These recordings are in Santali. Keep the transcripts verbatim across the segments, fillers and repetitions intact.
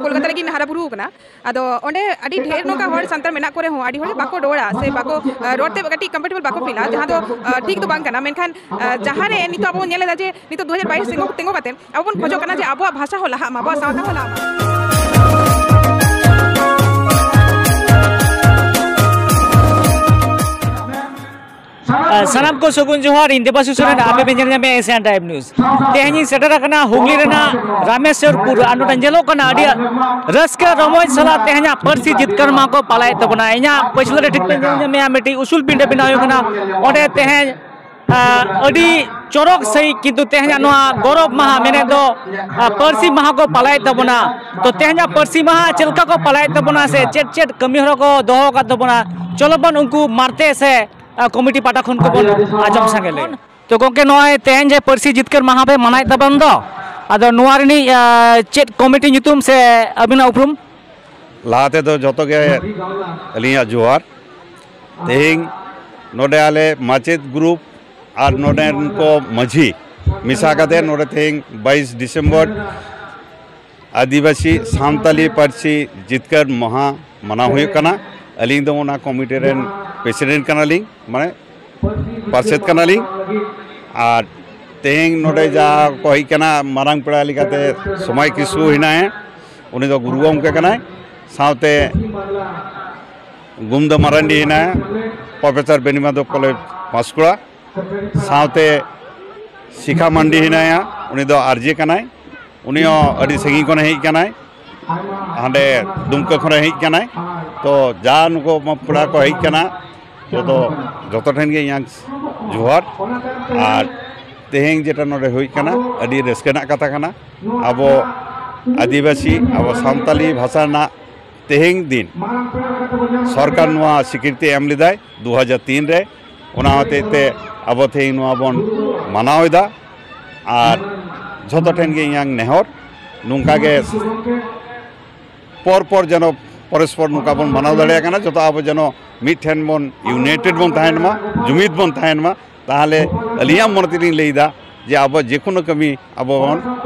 ᱠᱳᱞᱠᱟᱛᱟ ᱨᱮᱜᱤᱧ ᱦᱟᱨᱟ ᱵᱩᱨᱩ ᱟᱠᱟᱱᱟ᱾ ᱟᱫᱚ ᱚᱸᱰᱮ ᱟᱹᱰᱤ ᱰᱷᱮᱨ ᱱᱚᱝᱠᱟ ᱦᱚᱲ ᱥᱟᱱᱛᱟᱲ ᱢᱮᱱᱟᱜ ᱠᱚ ᱨᱮᱦᱚᱸ, ᱟᱹᱰᱤ ᱦᱚᱲ ᱜᱮ ᱵᱟᱠᱚ ᱨᱚᱲᱟ ᱥᱮ ᱵᱟᱠᱚ, ᱟᱸ, ᱨᱚᱲ ᱛᱮ ᱠᱟᱹᱴᱤᱡ comfortable ᱵᱟᱠᱚ ᱯᱷᱤᱞᱟ, ᱡᱟᱦᱟᱸ ᱫᱚ, ᱟᱸ, ᱴᱷᱤᱠ ᱫᱚ ᱵᱟᱝ ᱠᱟᱱᱟ᱾ ᱢᱮᱱᱠᱷᱟᱱ, ᱟᱸ, ᱡᱟᱦᱟᱸ ᱨᱮ ᱱᱤᱛᱚᱜ ᱟᱵᱚ ᱵᱚᱱ ᱧᱮᱞ ᱮᱫᱟ ᱡᱮ ᱱᱤᱛᱚᱜ ᱫᱩ ᱦᱟᱡᱟᱨ ᱵᱟᱭᱤᱥ ᱛᱤᱸᱜᱩ, ᱛᱤᱸᱜᱩ ᱠᱟᱛᱮ ᱟᱵᱚ ᱵᱚᱱ ᱠᱷᱚᱡᱚᱜ ᱠᱟᱱᱟ ᱡᱮ ᱟᱵᱚᱣᱟᱜ ᱵᱷᱟᱥᱟ ᱦᱚᱸ ᱞᱟᱦᱟᱜ ᱢᱟ, ᱟᱵᱚᱣᱟᱜ ᱥᱟᱶᱛᱟ ᱦᱚᱸ ᱞᱟᱦᱟᱜ ᱢᱟ᱾ ᱟᱨ ᱥᱟᱱᱟᱢ ᱠᱚ ᱥᱟᱹᱜᱩᱱ ᱡᱚᱦᱟᱨ, ᱤᱧ ᱫᱮᱵᱟᱥᱤᱥ ᱥᱚᱨᱮᱱ, ᱟᱯᱮ ᱯᱮ ᱧᱮᱞ ᱧᱟᱢᱮᱫ Asian Time News᱾ ᱛᱮᱦᱮᱧ ᱤᱧ ᱥᱮᱴᱮᱨ ᱟᱠᱟᱱᱟ ᱦᱩᱜᱽᱞᱤ ᱨᱮᱱᱟᱜ ᱨᱟᱢᱮᱥᱣᱚᱨᱯᱩᱨ, ᱟᱨ ᱱᱚᱰᱮ ᱧᱮᱞᱚᱜ ᱠᱟᱱᱟ ᱟᱹᱰᱤ ᱨᱟᱹᱥᱠᱟᱹ ᱨᱚᱢᱚᱡᱽ ᱥᱟᱞᱟᱜ ᱛᱮᱦᱮᱧᱟᱜ ᱯᱟᱹᱨᱥᱤ ᱡᱤᱛᱠᱟᱹᱨ ᱢᱟᱦᱟ ᱠᱚ ᱯᱟᱞᱟᱭᱮᱫ ᱛᱟᱵᱚᱱᱟ᱾ ᱤᱧᱟᱹᱜ ᱯᱟᱹᱪᱷᱞᱟᱹ ᱨᱮ ᱴᱷᱤᱠ ᱯᱮ ᱧᱮᱞ ᱧᱟᱢᱮᱫᱼᱟ, ᱢᱤᱫᱴᱤᱡ ᱩᱥᱩᱞ ᱯᱤᱸᱰᱟᱹ ᱵᱮᱱᱟᱣ ᱦᱩᱭᱩᱜ ᱠᱟᱱᱟ᱾ ᱚᱸᱰᱮ ᱛᱮᱦᱮᱧ, ᱟᱸ, ᱟᱹᱰᱤ ᱪᱚᱨᱚᱠ ᱥᱟᱺᱦᱤᱡ ᱠᱤᱱᱛᱩ ᱛᱮᱦᱮᱧᱟᱜ ᱱᱚᱣᱟ ᱜᱚᱨᱚᱵᱽ ᱢᱟᱦᱟ, ᱢᱮᱱᱮᱫ ᱫᱚ, ᱟᱸ, ᱯᱟᱹᱨᱥᱤ ᱢᱟᱦᱟ ᱠᱚ ᱯᱟᱞᱟᱭᱮᱫ ᱛᱟᱵᱚᱱᱟ᱾ ᱛᱚ ᱛᱮᱦᱮᱧᱟᱜ ᱯᱟᱹᱨᱥᱤ ᱢᱟᱦᱟ ᱪᱮᱫ ᱞᱮᱠᱟ ᱠᱚ ᱯᱟᱞᱟᱭᱮᱫ ᱛᱟᱵᱚᱱᱟ ᱥᱮ ᱪᱮᱫ ᱪᱮᱫ ᱠᱟᱹᱢᱤ ᱦᱚᱨᱟ ᱠᱚ ᱫᱚᱦᱚ ᱟᱠᱟᱫ ᱛᱟᱵᱚᱱᱟ, ᱪᱚᱞᱚ ᱵᱚᱱ ᱩᱱᱠᱩ ᱢᱟᱨᱛᱮ ᱥᱮ, ᱟᱸ, ᱠᱚᱢᱤᱴᱤ ᱯᱟᱦᱴᱟ ᱠᱷᱚᱱ ᱠᱚᱵᱚᱱ ᱟᱸᱡᱚᱢ ᱥᱟᱸᱜᱮ ᱞᱮᱜᱮ᱾ ᱛᱚ ᱜᱚᱢᱠᱮ, ᱱᱚᱜᱼᱚᱭ ᱛᱮᱦᱮᱧ ᱡᱮ ᱯᱟᱹᱨᱥᱤ ᱡᱤᱛᱠᱟᱹᱨ ᱢᱟᱦᱟ ᱯᱮ ᱢᱟᱱᱟᱣᱮᱫ ᱛᱟᱵᱚᱱ ᱫᱚ, ᱟᱫᱚ ᱱᱚᱣᱟ ᱨᱤᱱᱤᱡ, ᱟᱸ, ᱪᱮᱫ ᱠᱚᱢᱤᱴᱤ ᱧᱩᱛᱩᱢ ᱥᱮ ᱟᱹᱵᱤᱱᱟᱜ ᱩᱯᱨᱩᱢ? ᱞᱟᱦᱟ ᱛᱮᱫᱚ ᱡᱚᱛᱚ ᱜᱮ ᱟᱹᱞᱤᱧᱟᱜ ᱡᱚᱦᱟᱨ᱾ ᱛᱮᱦᱮᱧ ᱱᱚᱰᱮ ᱟᱞᱮ ᱢᱟᱪᱮᱫ ᱜᱨᱩᱯ ᱟᱨ ᱱᱚᱰᱮᱱ ᱠᱚ ᱢᱟᱹᱡᱷᱤ ᱢᱮᱥᱟ ᱠᱟᱛᱮ ᱱᱚᱰᱮ ᱛᱮᱦᱮᱧ ᱵᱟᱭᱤᱥ ᱰᱤᱥᱮᱢᱵᱚᱨ ᱟᱹᱫᱤᱵᱟᱹᱥᱤ ᱥᱟᱱᱛᱟᱞᱤ ᱯᱟᱹᱨᱥᱤ ᱡᱤᱛᱠᱟᱹᱨ ᱢᱟᱦᱟ ᱢᱟᱱᱟᱣ ᱦᱩᱭᱩᱜ ᱠᱟᱱᱟ᱾ ᱟᱹᱞᱤᱧ ᱫᱚ ᱚᱱᱟ ᱠᱚᱢᱤᱴᱤ ᱨᱮᱱ ᱯᱨᱮᱥᱤᱰᱮᱱᱴ ᱠᱟᱱᱟᱞᱤᱧ, ᱢᱟᱱᱮ ᱯᱟᱨᱥᱮᱛ ᱠᱟᱱᱟᱞᱤᱧ᱾ ᱟᱨ ᱛᱮᱦᱮᱧ ᱱᱚᱰᱮ ᱡᱟ ᱠᱚ ᱦᱮᱡ ᱠᱟᱱᱟ, ᱢᱟᱨᱟᱝ ᱯᱮᱲᱟ ᱞᱮᱠᱟᱛᱮ ᱥᱚᱢᱟᱭ ᱠᱤᱥᱠᱩ ᱦᱮᱱᱟᱭᱟ, ᱩᱱᱤ ᱫᱚ ᱜᱩᱨᱩ ᱜᱚᱢᱠᱮ ᱠᱟᱱᱟᱭ, ᱥᱟᱶᱛᱮ ᱜᱩᱢᱫᱟ ᱢᱟᱨᱟᱱᱰᱤ ᱦᱮᱱᱟᱭᱟ, ᱯᱨᱚᱯᱷᱮᱥᱚᱨ ᱵᱮᱱᱤᱢᱟᱫᱷᱚᱵ ᱠᱚᱞᱮᱡᱽ ᱯᱟᱸᱥᱠᱩᱲᱟ, ᱥᱟᱶᱛᱮ ᱥᱤᱠᱷᱟ ᱢᱟᱱᱰᱤ ᱦᱮᱱᱟᱭᱟ, ᱩᱱᱤ ᱫᱚ ᱟᱨᱡᱮ ᱠᱟᱱᱟᱭ, ᱩᱱᱤ ᱦᱚᱸ ᱟᱹᱰᱤ ᱥᱟᱺᱜᱤᱧ ᱠᱷᱚᱱᱮ ᱦᱮᱡ ᱠᱟᱱᱟᱭ, ᱦᱟᱸᱰᱮ ᱫᱩᱢᱠᱟᱹ ᱠᱷᱚᱱᱮ ᱦᱮᱡ ᱠᱟᱱᱟᱭ᱾ ᱛᱚ ᱡᱟ ᱱᱩᱠᱩ ᱯᱮᱲᱟ ᱠᱚ ᱦᱮᱡ ᱠᱟᱱᱟ, ᱡᱚᱛᱚ, ᱡᱚᱛᱚ ᱴᱷᱮᱱ ᱜᱮ ᱤᱧᱟᱹᱜ ᱡᱚᱦᱟᱨ᱾ ᱟᱨ ᱛᱮᱦᱮᱧ ᱡᱮᱴᱟ ᱱᱚᱰᱮ ᱦᱩᱭ ᱠᱟᱱᱟ, ᱟᱹᱰᱤ ᱨᱟᱹᱥᱠᱟᱹ ᱨᱮᱱᱟᱜ ᱠᱟᱛᱷᱟ ᱠᱟᱱᱟ᱾ ᱟᱵᱚ ᱟᱹᱫᱤᱵᱟᱹᱥᱤ, ᱟᱵᱚ ᱥᱟᱱᱛᱟᱞᱤ ᱵᱷᱟᱥᱟ ᱨᱮᱱᱟᱜ ᱛᱮᱦᱮᱧ ᱫᱤᱱ ᱥᱚᱨᱠᱟᱨ ᱱᱚᱣᱟ ᱥᱤᱠᱨᱤᱛᱤ ᱮᱢ ᱞᱮᱫᱟᱭ ᱫᱩ ᱦᱟᱡᱟᱨ ᱛᱤᱱ ᱨᱮ᱾ ᱚᱱᱟ ᱦᱚᱛᱮᱡ ᱛᱮ ᱟᱵᱚ ᱛᱮᱦᱮᱧ ᱱᱚᱣᱟ ᱵᱚᱱ ᱢᱟᱱᱟᱣ ᱮᱫᱟ᱾ ᱟᱨ ᱡᱷᱚᱛᱚ ᱴᱷᱮᱱ ᱜᱮ ᱤᱧᱟᱹᱝ ᱱᱮᱦᱚᱨ, ᱱᱚᱝᱠᱟ ᱜᱮ ᱯᱚᱨ ᱯᱚᱨ ᱡᱮᱱᱚ ᱯᱚᱨᱚᱥᱯᱚᱨ ᱱᱚᱝᱠᱟ ᱵᱚᱱ ᱢᱟᱱᱟᱣ ᱫᱟᱲᱮᱭᱟᱜ ᱠᱟᱱᱟ, ᱡᱚᱛᱚ ᱟᱵᱚ ᱡᱮᱱᱚ ᱢᱤᱫ ᱴᱷᱮᱱ ᱵᱚᱱ ᱤᱭᱩᱱᱟᱭᱴᱮᱰ ᱵᱚᱱ ᱛᱟᱦᱮᱱ ᱢᱟ, ᱡᱩᱢᱤᱫ ᱵᱚᱱ ᱛᱟᱦᱮᱱ ᱢᱟ᱾ ᱛᱟᱦᱚᱞᱮ ᱟᱹᱞᱤᱧᱟᱜ ᱢᱚᱱᱮ ᱛᱮᱞᱤᱧ ᱞᱟᱹᱭᱫᱟ ᱡᱮ ᱟᱵᱚ ᱡᱮ ᱠᱳᱱᱳ ᱠᱟᱹᱢᱤ ᱟᱵᱚ ᱵᱚᱱ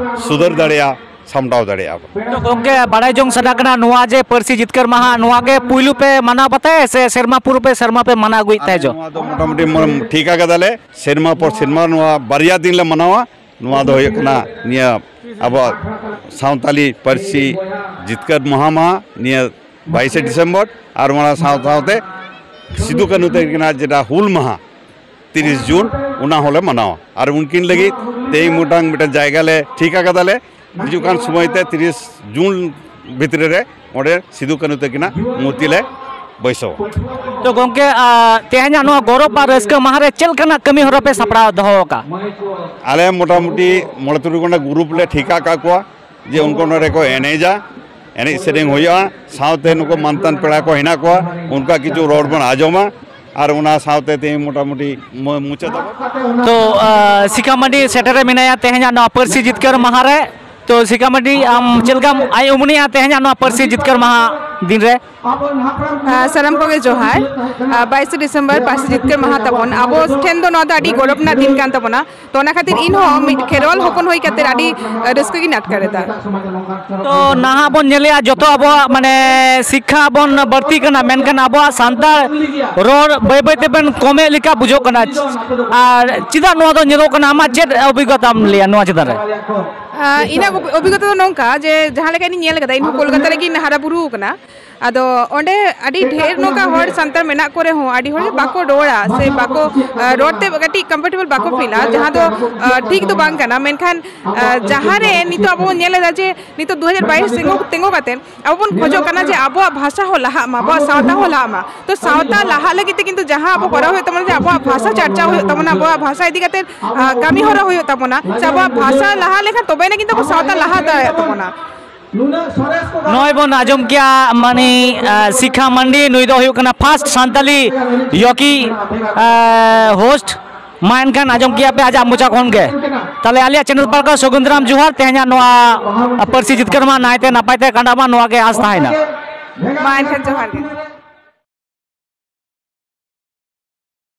ᱥᱩᱫᱷᱟᱹᱨ ᱫᱟᱲᱮᱭᱟᱜᱼᱟ᱾ ᱥᱟᱢᱴᱟᱣ ᱫᱟᱲᱮᱭᱟᱜᱼᱟ ᱵᱚᱱ᱾ ᱛᱚ ᱜᱚᱢᱠᱮ, ᱵᱟᱲᱟᱭ ᱡᱚᱝ ᱥᱟᱱᱟ ᱠᱟᱱᱟ, ᱱᱚᱣᱟ ᱡᱮ ᱯᱟᱹᱨᱥᱤ ᱡᱤᱛᱠᱟᱹᱨ ᱢᱟᱦᱟ, ᱱᱚᱣᱟ ᱜᱮ ᱯᱩᱭᱞᱩ ᱯᱮ ᱢᱟᱱᱟᱣ ᱵᱟᱛᱟᱭᱟ ᱥᱮ ᱥᱮᱨᱢᱟ ᱯᱩᱨᱟᱹ ᱯᱮ, ᱥᱮᱨᱢᱟ ᱯᱮ ᱢᱟᱱᱟᱣ ᱟᱹᱜᱩᱭᱮᱫ ᱛᱟᱦᱮᱸ ᱡᱚ? ᱱᱚᱣᱟ ᱫᱚ ᱢᱚᱴᱟᱢᱩᱴᱤ ᱢᱚ-, ᱴᱷᱤᱠ ᱟᱠᱟᱫᱟᱞᱮ, ᱥᱮᱨᱢᱟ ᱯᱚᱨ ᱥᱮᱨᱢᱟ ᱱᱚᱣᱟ ᱵᱟᱨᱭᱟ ᱫᱤᱱ ᱞᱮ ᱢᱟᱱᱟᱣᱟ᱾ ᱱᱚᱣᱟ ᱫᱚ ᱦᱩᱭᱩᱜ ᱠᱟᱱᱟ ᱱᱤᱭᱟᱹ ᱟᱵᱚᱣᱟᱜ ᱥᱟᱱᱛᱟᱞᱤ ᱯᱟᱹᱨᱥᱤ ᱡᱤᱛᱠᱟᱹᱨ ᱢᱟᱦᱟ, ᱢᱟᱦᱟ ᱱᱤᱭᱟᱹ ᱵᱟᱭᱤᱥᱮ ᱰᱤᱥᱮᱢᱵᱚᱨ, ᱟᱨ ᱚᱱᱟ ᱥᱟᱶ ᱥᱟᱶᱛᱮ ᱥᱤᱫᱩ ᱠᱟᱹᱱᱦᱩ ᱛᱟᱹᱠᱤᱱᱟᱜ ᱡᱮᱴᱟ ᱦᱩᱞ ᱢᱟᱦᱟ ᱛᱤᱨᱤᱥ ᱡᱩᱱ, ᱚᱱᱟ ᱦᱚᱸᱞᱮ ᱢᱟᱱᱟᱣᱟ᱾ ᱟᱨ ᱩᱱᱠᱤᱱ ᱞᱟᱹᱜᱤᱫ ᱛᱮᱦᱮᱧ ᱢᱤᱫᱴᱟᱝ, ᱢᱤᱫᱴᱟᱝ ᱡᱟᱭᱜᱟ ᱞᱮ ᱴᱷᱤᱠ ᱟᱠᱟᱫᱟᱞᱮ, ᱦᱤᱡᱩᱜ ᱠᱟᱱ ᱥᱚᱢᱚᱭ ᱛᱮ ᱛᱤᱨᱤᱥ ᱡᱩᱱ ᱵᱷᱤᱛᱨᱤ ᱨᱮ ᱚᱸᱰᱮ ᱥᱤᱫᱩ ᱠᱟᱹᱱᱦᱩ ᱛᱟᱹᱠᱤᱱᱟᱜ ᱢᱩᱨᱛᱤ ᱞᱮ ᱵᱟᱹᱭᱥᱟᱹᱣᱟ᱾ ᱛᱚ ᱜᱚᱢᱠᱮ, ᱟ, ᱛᱮᱦᱮᱧᱟᱜ ᱱᱚᱣᱟ ᱜᱚᱨᱚᱵᱽ ᱟᱨ ᱨᱟᱹᱥᱠᱟᱹ ᱢᱟᱦᱟ ᱨᱮ ᱪᱮᱫ ᱞᱮᱠᱟᱱᱟᱜ ᱠᱟᱹᱢᱤ ᱦᱚᱨᱟ ᱯᱮ ᱥᱟᱯᱲᱟᱣ ᱫᱚᱦᱚ ᱟᱠᱟᱫ? ᱟᱞᱮ ᱢᱚᱴᱟᱢᱩᱴᱤ ᱢᱚᱬᱮ ᱛᱩᱨᱩᱭ ᱜᱚᱴᱟᱝ ᱜᱨᱩᱯ ᱞᱮ ᱴᱷᱤᱠ ᱟᱠᱟᱫ ᱠᱚᱣᱟ ᱡᱮ ᱩᱱᱠᱩ ᱱᱚᱰᱮ ᱠᱚ ᱮᱱᱮᱡᱟ, ᱮᱱᱮᱡ ᱥᱮᱨᱮᱧ ᱦᱩᱭᱩᱜᱼᱟ, ᱥᱟᱶᱛᱮ ᱱᱩᱠᱩ ᱢᱟᱱᱛᱟᱱ ᱯᱮᱲᱟ ᱠᱚ ᱦᱮᱱᱟᱜ ᱠᱚᱣᱟ, ᱩᱱᱠᱩᱣᱟᱜ ᱠᱤᱪᱷᱩ ᱨᱚᱲ ᱵᱚᱱ ᱟᱸᱡᱚᱢᱟ, ᱟᱨ ᱚᱱᱟ ᱥᱟᱶᱛᱮ ᱛᱮᱦᱮᱧ ᱢᱚᱴᱟᱢᱩᱴᱤ ᱢᱩ-, ᱢᱩᱪᱟᱹᱫ ᱟᱵᱚᱱ᱾ ᱛᱚ, ᱟ, ᱥᱤᱠᱷᱟ ᱢᱟᱹᱱᱰᱤ ᱥᱮᱴᱮᱨ ᱨᱮ ᱢᱮᱱᱟᱭᱟ ᱛᱮᱦᱮᱧᱟᱜ ᱱᱚᱣᱟ ᱯᱟᱹᱨᱥᱤ ᱡᱤᱛᱠᱟᱹᱨ ᱢᱟᱦᱟ ᱨᱮ᱾ ᱛᱚ ᱥᱤᱠᱷᱟ ᱢᱟᱹᱱᱰᱤ, ᱟᱢ ᱪᱮᱫ ᱞᱮᱠᱟᱢ ᱟᱭ ᱩᱢᱟᱹᱱᱮᱜᱼᱟ ᱛᱮᱦᱮᱧᱟᱜ ᱱᱚᱣᱟ ᱯᱟᱹᱨᱥᱤ ᱡᱤᱛᱠᱟᱹᱨ ᱢᱟᱦᱟ ᱫᱤᱱ ᱨᱮ? ᱟ, ᱥᱟᱱᱟᱢ ᱠᱚᱜᱮ ᱡᱚᱦᱟᱨ᱾ ᱟ, ᱵᱟᱭᱤᱥᱮ ᱰᱤᱥᱮᱢᱵᱚᱨ ᱯᱟᱹᱨᱥᱤ ᱡᱤᱛᱠᱟᱹᱨ ᱢᱟᱦᱟ ᱛᱟᱵᱚᱱ᱾ ᱟᱵᱚ ᱴᱷᱮᱱ ᱫᱚ ᱱᱚᱣᱟ ᱫᱚ ᱟᱹᱰᱤ ᱜᱚᱨᱚᱵᱽ ᱨᱮᱱᱟᱜ ᱫᱤᱱ ᱠᱟᱱ ᱛᱟᱵᱚᱱᱟ᱾ ᱛᱚ ᱚᱱᱟ ᱠᱷᱟᱹᱛᱤᱨ ᱤᱧ ᱦᱚᱸ ᱢᱤᱫ ᱠᱷᱮᱨᱣᱟᱞ ᱦᱚᱯᱚᱱ ᱦᱩᱭ ᱠᱟᱛᱮ ᱟᱹᱰᱤ, ᱟ, ᱨᱟᱹᱥᱠᱟᱹ ᱜᱤᱧ ᱟᱴᱠᱟᱨ ᱮᱫᱟ᱾ ᱛᱚ ᱱᱟᱦᱟᱜ ᱵᱚᱱ ᱧᱮᱞᱮᱜᱼᱟ, ᱡᱚᱛᱚ ᱟᱵᱚᱣᱟᱜ ᱢᱟᱱᱮ ᱥᱤᱠᱠᱷᱟ ᱵᱚᱱ ᱵᱟᱹᱲᱛᱤ ᱠᱟᱱᱟ, ᱢᱮᱱᱠᱷᱟᱱ ᱟᱵᱚᱣᱟᱜ ᱥᱟᱱᱛᱟᱲ ᱨᱚᱲ ᱵᱟᱹᱭ ᱵᱟᱹᱭ ᱛᱮᱵᱚᱱ ᱠᱚᱢᱮᱫ ᱞᱮᱠᱟ ᱵᱩᱡᱷᱟᱹᱜ ᱠᱟᱱᱟ᱾ ᱟᱨ ᱪᱮᱫᱟᱜ ᱱᱚᱣᱟ ᱫᱚ ᱧᱮᱞᱚᱜ ᱠᱟᱱᱟ? ᱟᱢᱟᱜ ᱪᱮᱫ ᱚᱵᱷᱤᱜᱽᱜᱚᱛᱟᱢ ᱞᱟᱹᱭᱟ ᱱᱚᱣᱟ ᱪᱮᱛᱟᱱ ᱨᱮ? ᱟ, ᱤᱧᱟᱹᱜ ᱚᱵᱷᱤ-, ᱚᱵᱷᱤᱜᱽᱜᱚᱛᱟ ᱫᱚ ᱱᱚᱝᱠᱟ ᱡᱮ, ᱡᱟᱦᱟᱸ ᱞᱮᱠᱟ ᱤᱧ ᱧᱮᱞ ᱠᱟᱫᱟ, ᱤᱧ ᱦᱚᱸ ᱠᱳᱞᱠᱟᱛᱟ ᱨᱮᱜᱤᱧ ᱦᱟᱨᱟ ᱵᱩᱨᱩ ᱟᱠᱟᱱᱟ᱾ ᱟᱫᱚ ᱚᱸᱰᱮ ᱟᱹᱰᱤ ᱰᱷᱮᱨ ᱱᱚᱝᱠᱟ ᱦᱚᱲ ᱥᱟᱱᱛᱟᱲ ᱢᱮᱱᱟᱜ ᱠᱚ ᱨᱮᱦᱚᱸ, ᱟᱹᱰᱤ ᱦᱚᱲ ᱜᱮ ᱵᱟᱠᱚ ᱨᱚᱲᱟ ᱥᱮ ᱵᱟᱠᱚ, ᱟ, ᱨᱚᱲ ᱛᱮ ᱠᱟᱹᱴᱤᱡ ᱠᱚᱢᱯᱷᱚᱨᱴᱮᱵᱚᱞ ᱵᱟᱠᱚ ᱯᱷᱤᱞᱟ, ᱡᱟᱦᱟᱸ ᱫᱚ, ᱟ, ᱴᱷᱤᱠ ᱫᱚ ᱵᱟᱝ ᱠᱟᱱᱟ᱾ ᱢᱮᱱᱠᱷᱟᱱ, ᱟ, ᱡᱟᱦᱟᱸ ᱨᱮ ᱱᱤᱛᱚᱜ ᱟᱵᱚ ᱵᱚᱱ ᱧᱮᱞ ᱮᱫᱟ ᱡᱮ ᱱᱤᱛᱚᱜ ᱫᱩ ᱦᱟᱡᱟᱨ ᱵᱟᱭᱤᱥ ᱛᱤᱸᱜᱩ, ᱛᱤᱸᱜᱩ ᱠᱟᱛᱮ ᱟᱵᱚ ᱵᱚᱱ ᱠᱷᱚᱡᱚᱜ ᱠᱟᱱᱟ ᱡᱮ ᱟᱵᱚᱣᱟᱜ ᱵᱷᱟᱥᱟ ᱦᱚᱸ ᱞᱟᱦᱟᱜ ᱢᱟ, ᱟᱵᱚᱣᱟᱜ ᱥᱟᱶᱛᱟ ᱦᱚᱸ ᱞᱟᱦᱟᱜ ᱢᱟ᱾ ᱛᱚ ᱥᱟᱶᱛᱟ ᱞᱟᱦᱟᱜ ᱞᱟᱹᱜᱤᱫ ᱛᱮ ᱠᱤᱱᱛᱩ ᱡᱟᱦᱟᱸ ᱟᱵᱚ ᱠᱚᱨᱟᱣ ᱦᱩᱭᱩᱜ ᱛᱟᱵᱚᱱᱟ, ᱡᱮ ᱟᱵᱚᱣᱟᱜ ᱵᱷᱟᱥᱟ ᱪᱟᱨᱪᱟᱣ ᱦᱩᱭᱩᱜ ᱛᱟᱵᱚᱱᱟ, ᱟᱵᱚᱣᱟᱜ ᱵᱷᱟᱥᱟ ᱤᱫᱤ ᱠᱟᱛᱮ, ᱟ, ᱠᱟᱹᱢᱤ ᱦᱚᱨᱟ ᱦᱩᱭᱩᱜ ᱛᱟᱵᱚᱱᱟ, ᱥᱮ ᱟᱵᱚᱣᱟᱜ ᱵᱷᱟᱥᱟ ᱞᱟᱦᱟ ᱞᱮᱠᱷᱟᱱ ᱛᱚᱵᱮ ᱮᱱᱟ ᱠᱤᱱᱛᱩ ᱟᱵᱚ ᱥᱟᱶᱛᱟ ᱞᱟᱦᱟ ᱫᱟᱲᱮᱭᱟᱜ ᱛᱟᱵᱚᱱᱟ᱾ ᱱᱚᱜᱼᱚᱭ ᱵᱚᱱ ᱟᱸᱡᱚᱢ ᱠᱮᱜᱼᱟ, ᱢᱟᱱᱮ, ᱟ, ᱥᱤᱠᱷᱟ ᱢᱟᱱᱰᱤ, ᱱᱩᱭ ᱫᱚ ᱦᱩᱭᱩᱜ ᱠᱟᱱᱟ first ᱥᱟᱱᱛᱟᱞᱤ ᱭᱚᱠᱤ, ᱟ, host᱾ ᱢᱟ ᱮᱱᱠᱷᱟᱱ ᱟᱸᱡᱚᱢ ᱠᱮᱜᱼᱟ ᱯᱮ ᱟᱡᱟᱜ ᱢᱚᱪᱟ ᱠᱷᱚᱱ ᱜᱮ᱾ ᱛᱟᱦᱞᱮ ᱟᱞᱮᱭᱟᱜ ᱪᱮᱱᱮᱞ ᱯᱟᱦᱴᱟ ᱥᱟᱹᱜᱩᱱ ᱫᱟᱨᱟᱢ ᱡᱚᱦᱟᱨ, ᱛᱮᱦᱮᱧᱟᱜ ᱱᱚᱣᱟ ᱯᱟᱹᱨᱥᱤ ᱡᱤᱛᱠᱟᱹᱨ ᱢᱟ ᱱᱟᱭᱛᱮ ᱱᱟᱯᱟᱭ ᱛᱮ ᱠᱟᱸᱰᱟᱜ ᱢᱟ, ᱱᱚᱣᱟ ᱜᱮ ᱟᱸᱥ ᱛᱟᱦᱮᱸᱭᱮᱱᱟ᱾ ᱢᱟ ᱮᱱᱠᱷᱟᱱ ᱡᱚᱦᱟᱨ ᱜᱮ᱾